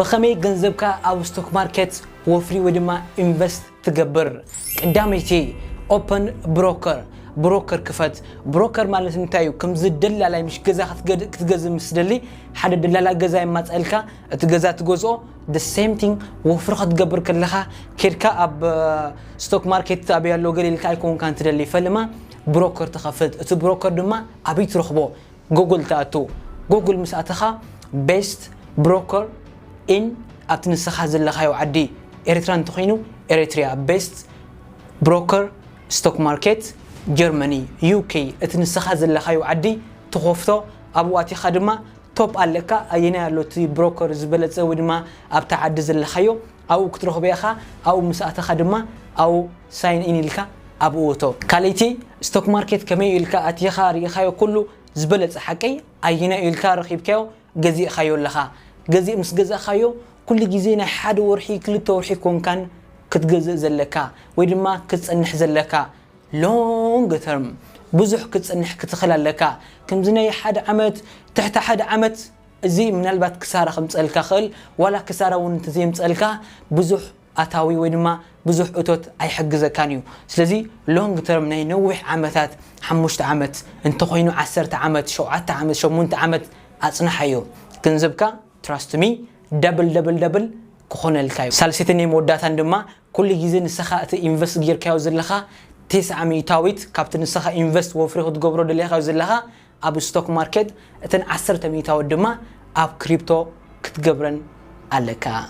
ብኸመይ ገንዘብካ ኣብ ስቶክ ማርኬት ወፍሪ ወይ ድማ ኢንቨስት ትገብር? ቀዳመይቲ፣ ኦፐን ብሮከር፣ ብሮከር ክፈት። ብሮከር ማለት እንታይ እዩ? ከምዚ ደላላይ፣ ምሽ ገዛ ክትገድ- ክትገዝእ ምስ ደሊ ሓደ ደላላ ገዛ የማፀልካ፣ እቲ ገዛ ትገዝኦ። The same thing፣ ወፍሪ ክትገብር ከለኻ ኬድካ ኣብ ስቶክ ማርኬት ኣብ ያለው ገለ ኢልካ ኣይኮንካን ትደሊ፣ ፈለማ ብሮከር ትኸፍት። እቲ ብሮከር ድማ ኣበይ ትረኽቦ? ጉግል ትኣቱ። ጉግል ምስ ኣተኻ ቤስት ብሮከር ኢን ኣብቲ ንስኻ ዘለኻዮ ዓዲ፣ ኤርትራ እንተኾይኑ ኤሪትሪያ፣ ቤስት ብሮከር ስቶክ ማርኬት ጀርመኒ፣ ዩ ኬ፣ እቲ ንስኻ ዘለኻዮ ዓዲ ትኸፍቶ። ኣብኡ ኣቲኻ ድማ ቶፕ ኣለካ፣ ኣየናይ ኣሎ እቲ ብሮከር ዝበለጸ ወይ ድማ ኣብታ ዓዲ ዘለኻዮ ኣብኡ ክትረኽቦ ኢኻ። ኣብኡ ምስ ኣተኻ ድማ ኣብኡ ሳይን ኢን ኢልካ ኣብኡ እቶ። ካልኣይቲ፣ ስቶክ ማርኬት ከመይ ኢልካ ኣቲኻ ርኢኻዮ ኩሉ ዝበለጸ ሓቀይ ኣየናይ ኢልካ ረኺብካዮ ገዚእኻዮ ኣለኻ። ገዚእ ምስ ገዛእኻዮ ኩሉ ግዜ ናይ ሓደ ወርሒ ክልተ ወርሒ ኮንካን ክትገዝእ ዘለካ ወይ ድማ ክትጸንሕ ዘለካ። ሎንግ ተርም ብዙሕ ክትጸንሕ ክትኽእል ኣለካ። ከምዚ ናይ ሓደ ዓመት፣ ትሕቲ ሓደ ዓመት፣ እዚ ምናልባት ክሳራ ከምጸልካ ክእል፣ ዋላ ክሳራ እውን እንተዘየምጸልካ ብዙሕ ኣታዊ ወይ ድማ ብዙሕ እቶት ኣይሕግዘካን እዩ። ስለዚ ሎንግ ተርም ናይ ነዊሕ ዓመታት፣ ሓሙሽተ ዓመት እንተኾይኑ፣ ዓሰርተ ዓመት፣ ሸውዓተ ዓመት፣ ሸሞንተ ዓመት ኣጽንሓዮ። ገንዘብካ ትራስት ሚ ደብል ደብል ደብል ክኾነልካ እዩ። ሳልሰይትን ናይ መወዳእታን ድማ ኩሉ ግዜ ንስኻ እቲ ኢንቨስት ጌርካዮ ዘለኻ ተስዓ ሚእታዊት ካብቲ ንስኻ ኢንቨስት ወፍሪ ክትገብሮ ደሊኻዮ ዘለኻ ኣብ ስቶክ ማርኬት፣ እተን ዓሰርተ ሚእታዊት ድማ ኣብ ክሪፕቶ ክትገብረን ኣለካ።